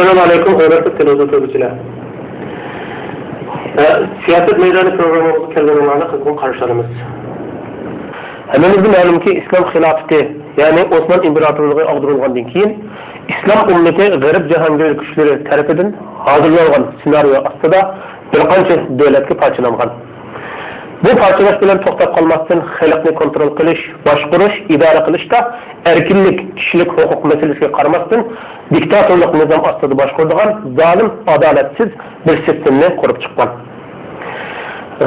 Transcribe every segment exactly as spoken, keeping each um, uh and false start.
ئەسسالامۇ ئەلەيكۇم، ھۆرمەتلىك تېلېۋىزور كۆرگۈچىلەر. ئە، سىياسەت مەيدانى پروگراممىمىزغا كەلگەنلەرنى قىزغىن قارشى ئالىمىز. ھەممىمىزگە مەلۇمكى، ئىسلام خىلاپىتى، يەنى ئوسمان ئىمپېراتورلۇقى ئاغدۇرۇلغاندىن كېيىن، ئىسلام ئۈممىتى غەرب جاھانگىرى كۈچلىرى تەرىپىدىن ھازىرلانغان سېنارىيو ئاستىدا بىر قانچە دۆلەتكە پارچىلانغان. بۇ پارچىلاش بىلەن توختاپ قالماستىن، خەلقنى كونترول قىلىش، باشقۇرۇش، ئىدارە قىلىشتا ئەركىنلىك، كىشىلىك ھوقۇق مەسىلىسىگە قارىماستىن، دىكتاتورلۇق نىزام ئاستىدا باشقۇرىدىغان زالىم، ئادالەتسىز بىر سىستېمىنى قۇرۇپ چىققان.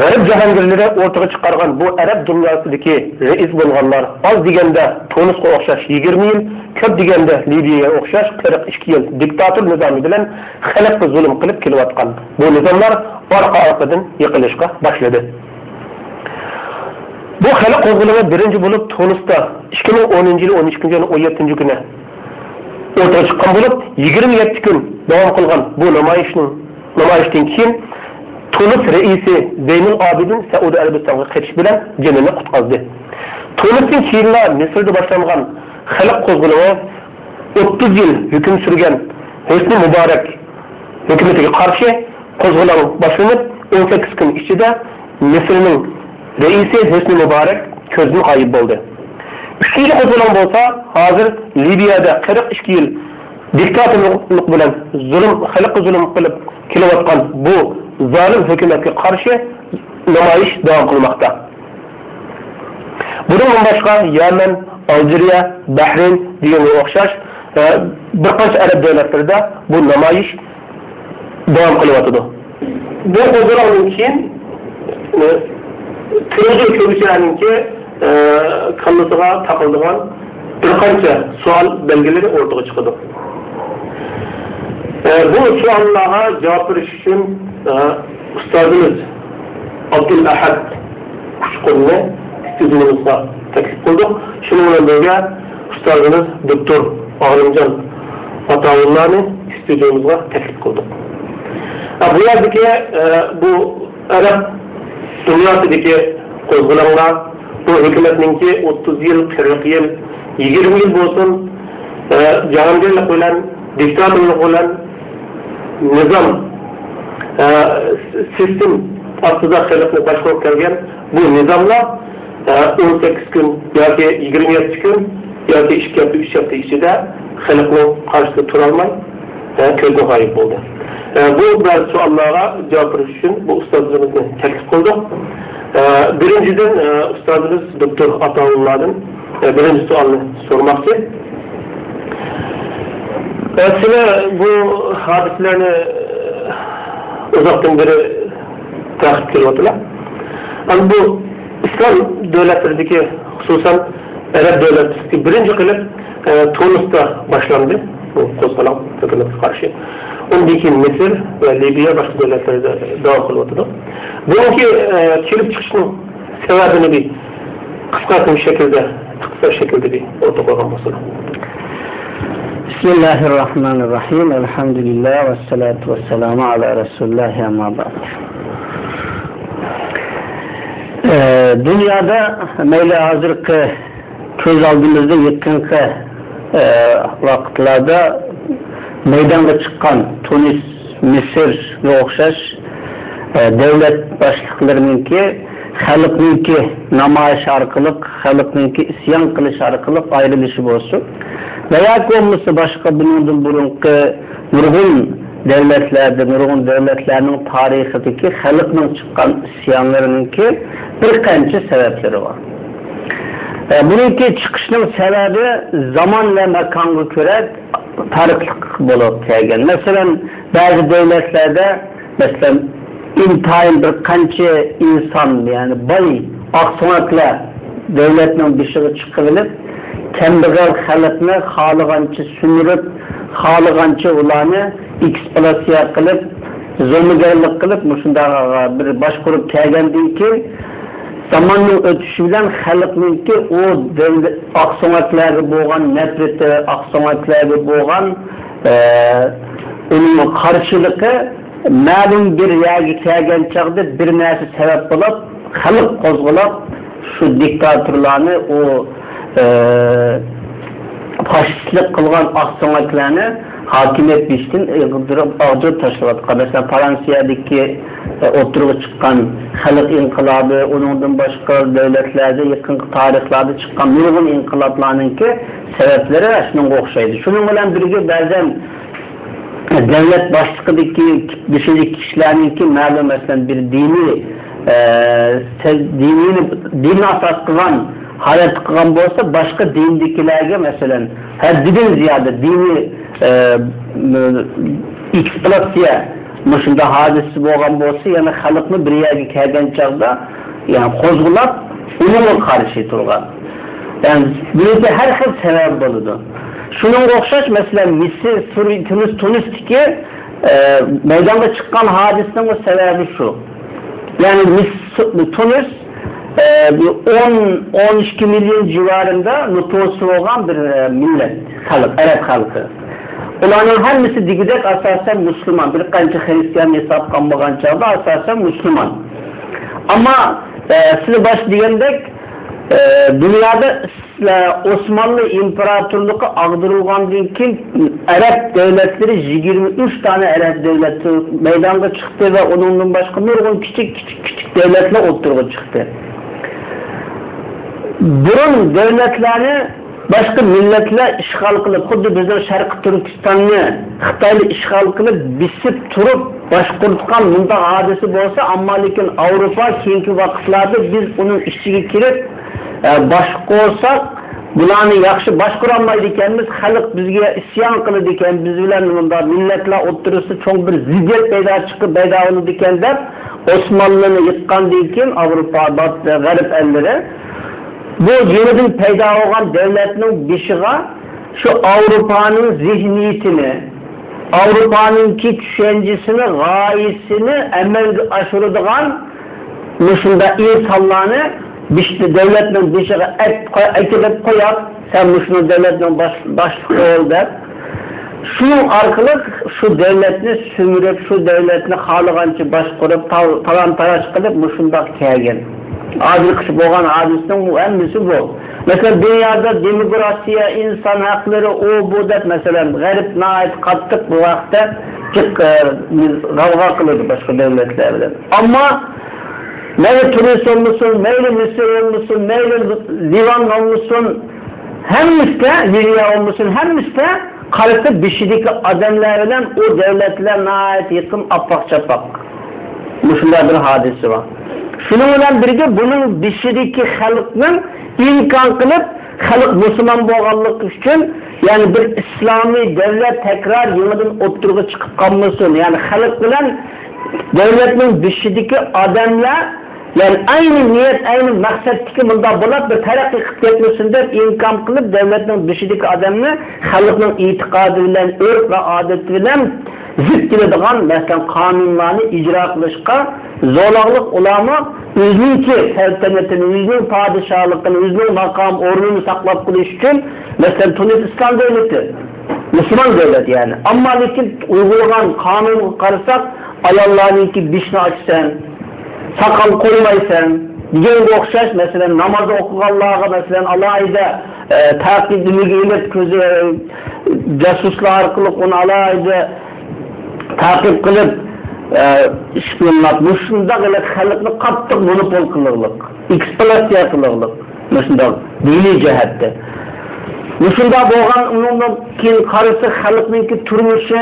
غەرب جاھانگىرلىرى ئوتتۇرىغا چىقارغان بۇ ئەرەب دۇنياسىدىكى رەئىس بولغانلار ئاز دېگەندە تۇنىسقا ئوخشاش يىگىرمە يىل، كۆپ دېگەندە لىۋىيەگە ئوخشاش قىرىق ئىككى يىل دىكتاتور نىزامى بىلەن خەلققە زۇلۇم قىلىپ كېلىۋاتقان بۇ نىزاملار ئارقا-ئارقىدىن يىقىلىشقا باشلىدى. بۇ خەلق قوزغىلىڭى بىرىنچى بولۇپ تۇنىستا ئىككى مىڭ ئونىنچى يىلى ئون ئىككىنچى ئاينىڭ ئون يەتتىنچى كۈنى ئوتتۇرىغا چىققان بولۇپ، يىگىرمە يەتتە كۈن داۋام قىلغان بۇ نامايىشنىڭ، نامايىشتىن كېيىن تۇنىس رەئىسى زەينۇل ئابىدىن سەئۇدى ئەرەبىستانغا قېچىش بىلەن جېنىنى قۇتقازدى. تۇنىستىن كېيىنلا مىسىردا باشلانغان خەلق قوزغىلىڭى ئوتتۇز يىل ھۆكۈم سۈرگەن ھۆسنى مۇبارەك ھۆكۈمىتىگە قارشى قوزغىلاڭ باشلىنىپ، ئون سەككىز كۈن ئىچىدە مىسىرنىڭ رەئىسى ھۆسنى مۇبارەك كۆزدىن غايىب بولدى. ئۈچىنچى قوزغىلاڭ بولسا، ھازىر لىۋىيەدە قىرىق ئىككى يىل دىكتاتورلۇق بىلەن زۇلۇم، خەلققە زۇلۇم قىلىپ كېلىۋاتقان بۇ زالىم ھۆكۈمەتكە قارشى نامايىش داۋام قىلماقتا. بۇنىڭدىن باشقا، يەمەن، ئالجىرىيە، بەھرەين دېگەنگە ئوخشاش، ئە، بىر قانچە ئەرەب دۆلەتلىرىدە بۇ نامايىش داۋام قىلىۋاتىدۇ. بۇ قوزغىلاڭدىن كېيىن، ئە، تېلېۋىزور كۆرگۈچىلەرنىڭكى، ئە، كاللىسىغا تاقىلىدىغان بىر قانچە سوئال بەلگىلىرى ئوتتۇرىغا چىقىدۇ. ئە، بۇ سوئاللارغا جاۋاب بېرىش ئۈچۈن، ئە، ئۇستازىمىز ئابدۇل ئەھەد ئۇچقۇننى ئىستۇدىيىمىزغا تەكلىپ قىلدۇق. شۇنىڭ بىلەن بىرگە، ئۇستازىمىز دوكتور ئالىمجان ئاتاۋۇللانى ئىستۇدىيىمىزغا تەكلىپ قىلدۇق. ئە، بۇ يەردىكى، ئە، بۇ ئەرەب دۇنياسىدىكى قوزغىلاڭلار، بۇ ھۆكۈمەتنىڭكى ئوتتۇز يىل، قىرىق يىل، يىگىرمە يىل بولسۇن، ئە، جاھانگىرلىق بىلەن، دىكتاتورلۇق بىلەن نىزام، ئە، سىستېم ئاستىدا خەلقنى باشقۇرۇپ كەلگەن بۇ نىزاملار، ئە، ئون سەككىز كۈن ياكى يىگىرمە يەتتە كۈن ياكى ئىككى ھەپتە، ئۈچ ھەپتە ئىچىدە خەلقنىڭ قارشىسىدا تۇرالماي، ئە، كۆزدىن غايىب بولدى. ئە، بۇ بەزى سوئاللارغا جاۋاب بېرىش ئۈچۈن بۇ ئۇستازلىرىمىزنى تەكلىپ قىلدۇق. ئە، بىرىنچىدىن، ئە، ئۇستازىمىز دوكتور ئاتاۋۇللادىن، ئە، بىرىنچى سوئالنى سورىماقچى. ئە، سىلەر بۇ ھادىسىلەرنى، ئە، ئۇزاقتىن بېرى تەقىپ كېلىۋاتىلا. ئەمما بۇ ئىسلام دۆلەتلىرىدىكى، خۇسۇسەن ئەرەب دۆلەتلىرىدىكى بىرىنچى قىلىپ، ئە، تۇنىستا باشلاندى بۇ قوزغىلاڭ ھۆكۈمەتكە قارشى. ئۇندىن كېيىن مىسىر ۋە لىۋىيە، باشقا دۆلەتلەردە داۋام قىلىۋاتىدۇ. بۇنىڭكى، ئە، كېلىپ چىقىشنىڭ سەۋەبىنى بىر قىسقا شەكىلدە، ئىقتىساد شەكلىدە بىر ئوتتۇرىغا قويغان بولسىلا. بىسمىللاھىررەھمانىررەھىم. ئەلھەمدۇلىللا ۋەسسالاتۇ ۋەسسالامۇ ئالا رەسۇلىللا، ئەمما بەئد. ئە، دۇنيادا مەيلى ھازىرقى كۆز ئالدىمىزدا يېقىنقى، ئە، ۋاقىتلاردا مەيدانغا چىققان تۇنىس، مىسىرغا ئوخشاش، ئە، دۆلەت باشلىقلىرىنىڭكى خەلقنىڭكى نامايىش ئارقىلىق، خەلقنىڭكى ئىسيان قىلىش ئارقىلىق ئايرىلىشى بولسۇن ۋە ياكى بولمىسا باشقا بۇنىڭدىن بۇرۇنقى نۇرغۇن دۆلەتلەردە، نۇرغۇن دۆلەتلەرنىڭ تارىخىدىكى خەلقنىڭ چىققان ئىسيانلىرىنىڭكى بىر قانچە سەۋەبلىرى بار. ئە، بۇنىڭكى چىقىشنىڭ سەۋەبى زامان ۋە ماكانغا كۆرە پەرقلىق بولۇپ كەلگەن. مەسىلەن، بەزى دۆلەتلەردە، مەسىلەن، ئىنتايىن بىر قانچە ئىنسان، يەنى باي ئاقسۆڭەكلەر دۆلەتنىڭ بېشىغا چىقىۋېلىپ، كەمبەغەل خەلقنى خالىغانچە سۈمۈرۈپ، خالىغانچە ئۇلارنى ئېكسپلۇئاتاتسىيە قىلىپ، زومىگەرلىك قىلىپ، مۇشۇنداق بىر باشقۇرۇپ كەلگەندىن كېيىن، زاماننىڭ ئۆتۈشى بىلەن خەلقنىڭكى ئۇ دۆلە-، ئاقسۆڭەكلەرگە بولغان نەپرىتى، ئاقسۆڭەكلەرگە بولغان، ئە، ئۇنىڭ قارشىلىقى مەلۇم بىر يەرگە كەلگەن چاغدا بىر نەرسە سەۋەب بولۇپ، خەلق قوزغىلىپ، شۇ دىكتاتورلارنى، ئۇ، ئە، فاشىستلىق قىلغان ئاقسۆڭەكلەرنى ھاكىمىيەت بېشىدىن ئېغدۇرۇپ ئاغدۇرۇپ تاشلاۋاتقان. مەسىلەن، فرانسىيەدىكى، ئە، ئوتتۇرىغا چىققان خەلق ئىنقىلابى، ئۇنىڭدىن باشقا دۆلەتلەردە يېقىنقى تارىخلاردا چىققان نۇرغۇن ئىنقىلابلارنىڭكى سەۋەبلىرى شۇنىڭغا ئوخشايدۇ. شۇنىڭ بىلەن بىرگە بەزەن دۆلەت باشلىقىدىكى، بېشىدىكى كىشىلەرنىڭكى مەلۇم، مەسىلەن، بىر دىنىي، ئە، سەز-، دىنىي، دىننى ئاساس قىلغان ھالەتتە قىلغان بولسا، باشقا دىندىكىلەرگە، مەسىلەن، ھەددىدىن زىيادە دىنىي، ئە، ئېكسپلۇئاتاتسىيە، مۇشۇنداق ھادىسە بولغان بولسا، يەنى خەلقنى بىر يەرگە كەلگەن چاغدا، يەنى قوزغىلاپ، ئۇنىڭغا قارشى تۇرغان. يەنى بۇنىڭكى ھەر خىل سەۋەب بولىدۇ. شۇنىڭغا ئوخشاش، مەسىلەن، مىسىر، سۈرىيە، تۇنىس، تۇنىستىكى، ئە، مەيدانغا چىققان ھادىسىنىڭ سەۋەبى شۇ. يەنى مىس-، تۇنىس، ئە، بىر ئون، ئون ئىككى مىليون جىۋارىندا نوپۇسى بولغان بىر، ئە، مىللەت، خەلق، ئەرەب خەلقى. ئۇلارنىڭ ھەممىسى دېگۈدەك ئاساسەن مۇسۇلمان، بىر قانچە خىرىستىيان ھېسابقا ئالمىغان چاغدا ئاساسەن مۇسۇلمان. ئەمما، ئە، سىلەر باشتا دېگەندەك، ئە، دۇنيادا ئوسمانلى ئىمپېراتورلۇقى ئاغدۇرۇلغاندىن كېيىن، ئەرەب دۆلەتلىرى، يىگىرمە ئۈچ دانە ئەرەب دۆلىتى مەيدانغا چىقتى ۋە ئۇنىڭدىن باشقا نۇرغۇن كىچىك، كىچىك، كىچىك دۆلەتلەر ئوتتۇرىغا چىقتى. بۇرۇن دۆلەتلەرنى باشقا مىللەتلەر ئىشغال قىلىپ، خۇددى بىزنىڭ شەرقىي تۈركىستاننى خىتايلار ئىشغال قىلىپ، بېسىپ تۇرۇپ باشقۇرتقان مۇنداق ھادىسە بولسا، ئەمما لېكىن ئاۋروپا كېيىنكى ۋاقىتلاردا بىز ئۇنىڭ ئىچىگە كىرىپ، ئە، باشقۇرساق، بۇلارنى ياخشى باشقۇرالمايدىكەنمىز، خەلق بىزگە ئىسيان قىلىدىكەن، بىز بىلەن مۇنداق مىللەتلەر ئوتتۇرىسىدا چوڭ بىر زىددىيەت پەيدا چىقىپ پەيدا بولىدىكەن دەپ، ئوسمانلىنى يىققاندىن كېيىن ئاۋروپا، بات-، غەرب ئەللىرى بۇ يېڭىدىن پەيدا بولغان دۆلەتنىڭ بېشىغا شۇ ئاۋروپانىڭ زېھنىيىتىنى، ئاۋروپانىڭكى چۈشەنچىسىنى، غايىسىنى ئەمەلگە ئاشۇرىدىغان مۇشۇنداق ئىنسانلارنى بېشى، دۆلەتنىڭ بېشىغا ئەك-، ئەكېلىپ قويۇپ، سەن مۇشۇنىڭ دۆلەتنىڭ باش-، باشلىقى بول دەپ، شۇنىڭ ئارقىلىق شۇ دۆلەتنى سۈمۈرۈپ، شۇ دۆلەتنى خالىغانچە باشقۇرۇپ، تال-، تالان-تاراج قىلىپ مۇشۇنداق كەلگەن. ھازىرقىچە بولغان ھادىسىنىڭ ھەممىسى بۇ. مەسىلەن، دۇنيادا دېموكراتىيە، ئىنسان ھەقلىرى، ئۇ، بۇ دەپ، مەسىلەن، غەرب ناھايىتى قاتتىق بۇ ھەقتە جىق، ئە، غەۋغا قىلىدۇ باشقا دۆلەتلەر بىلەن. ئەمما مەيلى تۇنىس بولمىسۇن، مەيلى مىسىر بولمىسۇن، مەيلى لىۋان بولمىسۇن، ھەممىسىدە، لىۋىيە بولمىسۇن، ھەممىسىدە قارىسا بېشىدىكى ئادەملەر بىلەن ئۇ دۆلەتلەر ناھايىتى يېقىن، ئاپئاق-چاپئاق. مۇشۇنداق بىر ھادىسە بار. شۇنىڭ بىلەن بىرگە بۇنىڭ بېشىدىكى خەلقنىڭ ئىمكان قىلىپ، خەلق مۇسۇلمان بولغانلىقى ئۈچۈن، يەنى بىر ئىسلامىي دۆلەت تەكرار يېڭىدىن ئوتتۇرىغا چىقىپ قالمىسۇن. يەنى خەلق بىلەن دۆلەتنىڭ بېشىدىكى ئادەملەر، يەنى ئەينى نىيەت، ئەينى مەقسەتتىكى مۇنداق بولۇپ، بىر تەرەققىي قىلىپ كەتمىسۇن دەپ ئىمكان قىلىپ، دۆلەتنىڭ بېشىدىكى ئادەمنى خەلقنىڭ ئېتىقادى بىلەن، ئۆرپ ۋە ئادىتى بىلەن زىت كېلىدىغان، مەسىلەن، قانۇنلارنى ئىجرا قىلىشقا زوراقلىق، ئۇلارمۇ ئۆزىنىڭكى سەلتەنىتىنى، ئۆزىنىڭ پادىشاھلىقىنى، ئۆزىنىڭ ماقام ئورنىنى ساقلاپ قېلىش ئۈچۈن، مەسىلەن، تۇنىس ئىسلام دۆلىتى، مۇسۇلمان دۆلەت يەنى. ئەمما لېكىن ئۇيغۇرلىغان قانۇنغا قارىساق، ئاياللارنىڭكى بېشىنى ئاچىسەن، ساقال قويمايسەن دېگەنگە ئوخشاش، مەسىلەن، ناماز ئوقۇغانلارغا، مەسىلەن، ئالاھىدە، ئە، تەقىب نېمىگە ئېلىپ، كۆزى، ئە، جاسۇسلار ئارقىلىق ئۇنى ئالاھىدە تەقىب قىلىپ، ئە، شپىيونلاپ، مۇشۇنداق خەلقنى قاتتىق مونوپول قىلىغلىق، ئېكسپلۇئاتاتسىيە قىلىغلىق، مۇشۇنداق دىنىي جەھەتتە. مۇشۇنداق بولغان، ئۇنىڭدىن كېيىن قارىسا، خەلقنىڭكى تۇرمۇشى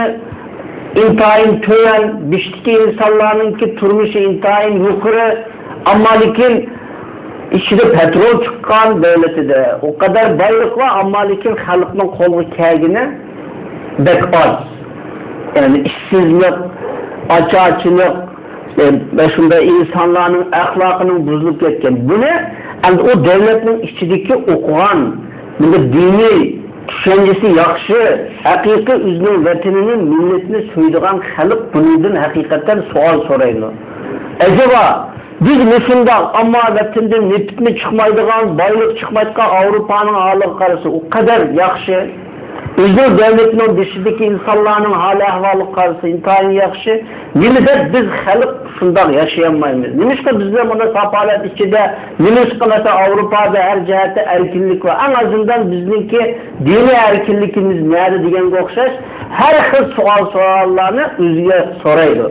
ئىنتايىن تۆۋەن، بېشىدىكى ئىنسانلارنىڭكى تۇرمۇشى ئىنتايىن يۇقىرى، ئەمما لېكىن ئىچىدە پېترول چىققان دۆلىتىدە ئۇ قەدەر بايلىق بار، ئەمما لېكىن خەلقنىڭ قولىغا كەلگىنى بەك ئاز. يەنى ئىشسىزلىق، ئاچارچىلىق، ئە، ۋە شۇنداق ئىنسانلارنىڭ ئەخلاقىنىڭ بۇزۇلۇپ كەتكەن. بۇنى ئەمدى ئۇ دۆلەتنىڭ ئىچىدىكى ئوقۇغان، بۇندا دىنىي چۈشەنچىسى ياخشى، ھەقىقىي ئۆزىنىڭ ۋەتىنىنى، مىللىتىنى سۆيىدىغان خەلق بۇنىڭدىن ھەقىقەتەن سوئال سورايدۇ. ئەجەبا، بىز مۇشۇنداق، ئەمما ۋەتىندىن نېفىتمۇ چىقمايدىغان، بايلىق چىقمايدىغان، ئاۋروپانىڭ ھالىغا قارىسا ئۇ قەدەر ياخشى. ئۆزىنىڭ دۆلىتىنىڭ بېشىدىكى ئىنسانلارنىڭ ھالى ئەھۋالىغا قارىسا ئىنتايىن ياخشى. نېمە دەپ بىز خەلق شۇنداق ياشىيالمايمىز؟ نېمىشقا بىزدە مانا ساپالەت ئىچىدە، نېمىشقا مەسىلەن ئاۋروپادا ھەر جەھەتتە ئەركىنلىك بار؟ ئەڭ ئازىندىن بىزنىڭكى دىنىي ئەركىنلىكىمىز نەدە دېگەنگە ئوخشاش. ھەر خىل سوئال سورىغانلارنى ئۆزىگە سورايدۇ.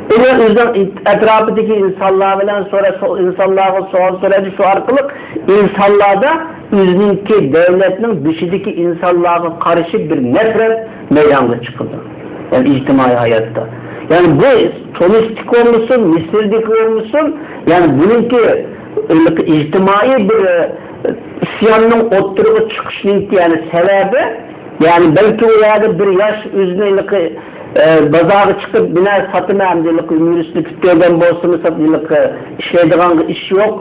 ئۇنى ئۆزىنىڭ ئەتراپىدىكى ئىنسانلار بىلەن سورا-، سو-، ئىنسانلارغا سوئال سورايدۇ. شۇ ئارقىلىق ئىنسانلاردا ئۆزىنىڭكى دۆلەتنىڭ بېشىدىكى ئىنسانلارغا قارشى بىر نەپرەت مەيدانغا چىقىدۇ. يەنى ئىجتىمائىي ھاياتتا. يەنى بۇ تونۇستىكى بولمىسۇن، مىسىردىكى بولمىسۇن، يەنى بۇنىڭكى ئىجتىمائىي بىر، ئە، ئىسياننىڭ ئوتتۇرىغا چىقىشىنىڭكى، يەنى سەۋەبى، يەنى بەلكى ئۇ يەردە بىر ياش ئۆزىنى ھېلىقى، ئە، بازارغا چىقىپ، بىر نەرسە ساتىمەن، ئەمدى ھېلىقى ئۇنىۋېرسىتېتنى پۈتتۈرگەن بولسىمۇ، سات-، ھېلىقى ئىشلەيدىغانغا ئىش يوق،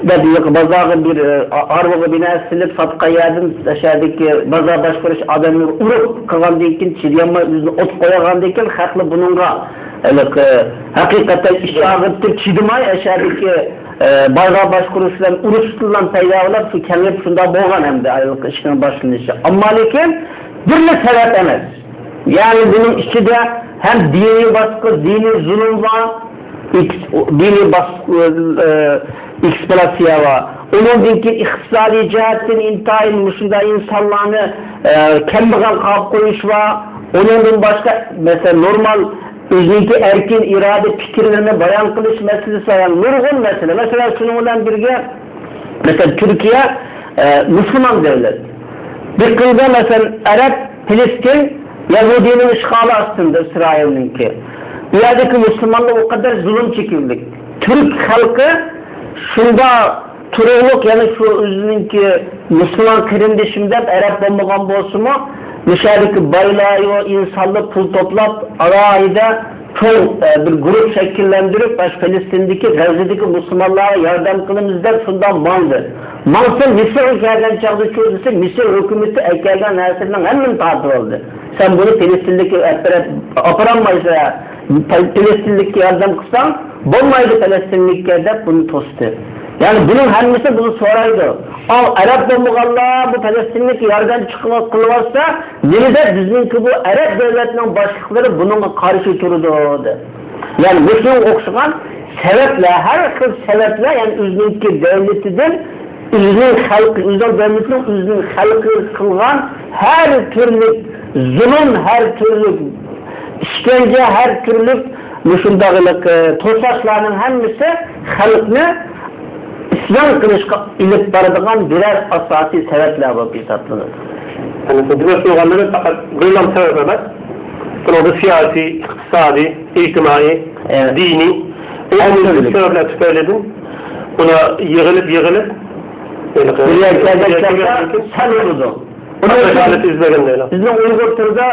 دەپ ھېلىقى بازارغا بىر، ئە، ئاربىغا بىر نەرسە سېلىپ ساتقان يەردىن، ئەشەدىكى بازار باشقۇرۇش ئادەملىرى ئۇرۇپ قىلغاندىن كېيىن، چىدىيالماي ئۆزىنى ئوت قويغاندىن كېيىن، خەقلەر بۇنىڭغا ھېلىقى ھەقىقەتەن ئىچ ئاغرىتىپ چىدىماي، ئەشەدىكى، ئە، بازار باشقۇرۇش بىلەن ئۇرۇشتىن پەيدا بولۇپ، شۇ كەڭىيىپ شۇنداق بولغان ئەمدى ھېلىقى ئىشنىڭ باشلىنىشى. ئەمما لېكىن بىرلا سەۋەب ئەمەس. يەنى بۇنىڭ ئىچىدە ھەم دىنىي باسقۇچ، دىنىي زۇلۇم بار، ئېكس-، دىنىي باسقۇچ، ئە، ئېكسپلۇئاتاتسىيە بار. ئۇنىڭدىن كېيىن ئىقتىسادىي جەھەتتىن ئىنتايىن مۇشۇنداق ئىنسانلارنى، ئە، كەمبەغەل قىلىپ قويۇش بار. ئۇنىڭدىن باشقا، مەسىلەن، نورمال ئۆزىنىڭكى ئەركىن ئىرادە پىكىرلىرىنى بايان قىلىش مەسىلىسى بار. يەنى نۇرغۇن مەسىلە. مەسىلەن، شۇنىڭ بىلەن بىرگە، مەسىلەن، تۈركىيە، ئە، مۇسۇلمان دۆلەت. دىققىتىڭىزگە، مەسىلەن، ئەرەب، پەلەستىن، يەھۇدىينىڭ ئىشغالى ئاستىدا ئىسرائىلنىڭكى. بۇ يەردىكى مۇسۇلمانلار ئۇ قەدەر زۇلۇم چېكىۋاتىدۇ. تۈرك خەلقى شۇنداق تۇرۇقلۇق، يەنى شۇ ئۆزىنىڭكى مۇسۇلمان قېرىندىشىم دەپ ئەرەب بولمىغان بولسىمۇ، مۇشۇ يەردىكى بايلار، ئىنسانلار پۇل توپلاپ، ئالاھىدە چوڭ، ئە، بىر گۇرۇپ شەكىللەندۈرۈپ، ئاشۇ پەلەستىندىكى، غەززىدىكى مۇسۇلمانلارغا ياردەم قىلىمىز دەپ شۇنداق ماڭدى. ماڭسا، مىسىرغا كەلگەن چاغدا چۆزۈلسە، مىسىر ھۆكۈمىتى ئەكەلگەن نەرسىلەرنىڭ ھەممىنى تارتىۋالدى. سەن بۇنى پەلەستىنلىككە ئەپ بېرە-، ئاپىرالمايسەن، پەل-، پەلەستىنلىككە ياردەم قىلساڭ بولمايدۇ پەلەستىنلىككە دەپ بۇنى توستى. يەنى بۇنىڭ ھەممىسى بۇنى سورايدۇ. ئاۋۇ ئەرەب بولمىغانلار بۇ پەلەستىنلىككە ياردەم چىقىۋات-، قىلىۋاتسا، نېمىدە بىزنىڭكى بۇ ئەرەب دۆلەتنىڭ باشلىقلىرى بۇنىڭغا قارشى تۇرىدۇ دەپ. يەنى مۇشۇنىڭغا ئوخشىغان سەۋەبلەر، ھەر خىل سەۋەبلەر، يەنى ئۆزىنىڭكى دۆلىتىدىن، ئۆزىنىڭ خەلقى، ئۆزىنىڭ دۆلىتىنىڭ ئۆزىنىڭ خەلقىگە قىلغان ھەر تۈرلۈك زۇلۇم، ھەر تۈرلۈك ئىشكەنجە، ھەر تۈرلۈك مۇشۇنداق، ئە، توساشلارنىڭ ھەممىسى خەلقنى ئىسيان قىلىشقا ئېلىپ بارىدىغان بىرەر ئاساسىي سەۋەبلەر بولۇپ ھېسابلىنىدۇ. يەنى بۇ دېمەكچى بولغانلىرى پەقەت بىرلا سەۋەب ئەمەس، بۇنىڭدا سىياسىي، ئىقتىسادىي، ئىجتىمائىي، ئە، دىنىي، ئومۇميۈزلۈك سەۋەبلەر تۈپەيلىدىن بۇلار يىغىلىپ، يىغىلىپ، بىر يەرگە كەلگەن چاغدا سەل بولىدۇ. ئۇنىڭ ئۈچۈن بىزنىڭ ئۇيغۇر تىلىدا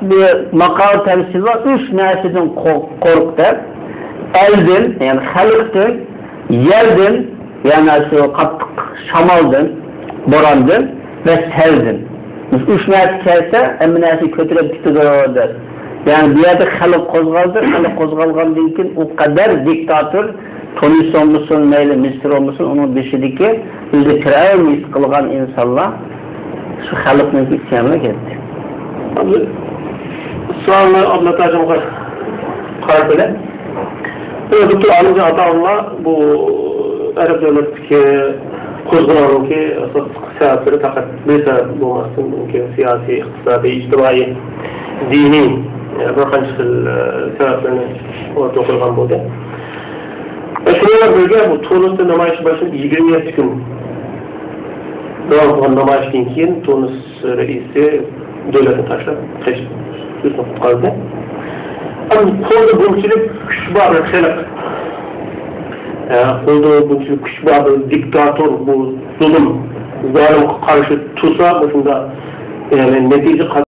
بىر ماقال تەمسىل بار، «ئۈچ نەرسىدىن قورق» دەپ. ئەلدىن، يەنى خەلقتىن، يەلدىن، يەنى شۇ قاتتىق شامالدىن، بوراندىن ۋە سەلدىن. ئۈچ نەرسە كەلسە، ھەممە نەرسە كۆتۈرۈلۈپ كېتىدۇ دەپ. يەنى بۇ يەردە خەلق قوزغالدى، خەلق قوزغالغاندىن كېيىن ئۇ قەدەر دىكتاتور، تۇنىس بولمىسۇن، مەيلى مىسىر بولمىسۇن، ئۇنىڭ بېشىدىكى ئۆزى پىرئەۋن ھېس قىلغان ئىنسانلار شۇ خەلقنىڭكى ئىسيانىغا كەتتى. سوئالنى ئابلەت ھاجىمغا قارىتىلى. دوكتور ئالىمجان ئاتائۇللا بۇ ئەرەب دۆلەتتىكى قوزغىلاڭنىڭكى ئاساسلىق سەۋەبلىرى پەقەت بىر سەۋەب بولماستىن، بۇنىڭكى سىياسىي، ئىقتىسادىي، ئىجتىمائىي، دىنىي، بىر قانچە خىل، ئە، سەۋەبلەرنى ئوتتۇرىغا قويغان بولدى. ۋە شۇنىڭ بىلەن بىرگە، بۇ تۇنىستا نامايىش باشلىنىپ يىگىرمە يەتتە كۈن داۋام قىلغان نامايىشتىن كېيىن، تۇنىس رەئىسى دۆلەتنى تاشلاپ قېچىپ ئۆزىنى قۇتقاردى. ئەمما قولدا بۇنچىلىك كۈچ بار بىر خەلق، ئە، قولدا بۇنچىلىك كۈچ بار بىر دىكتاتور، بۇ زۇلۇم، زالىمغا قارشى تۇرسا، مۇشۇنداق، يەنى نەتىجە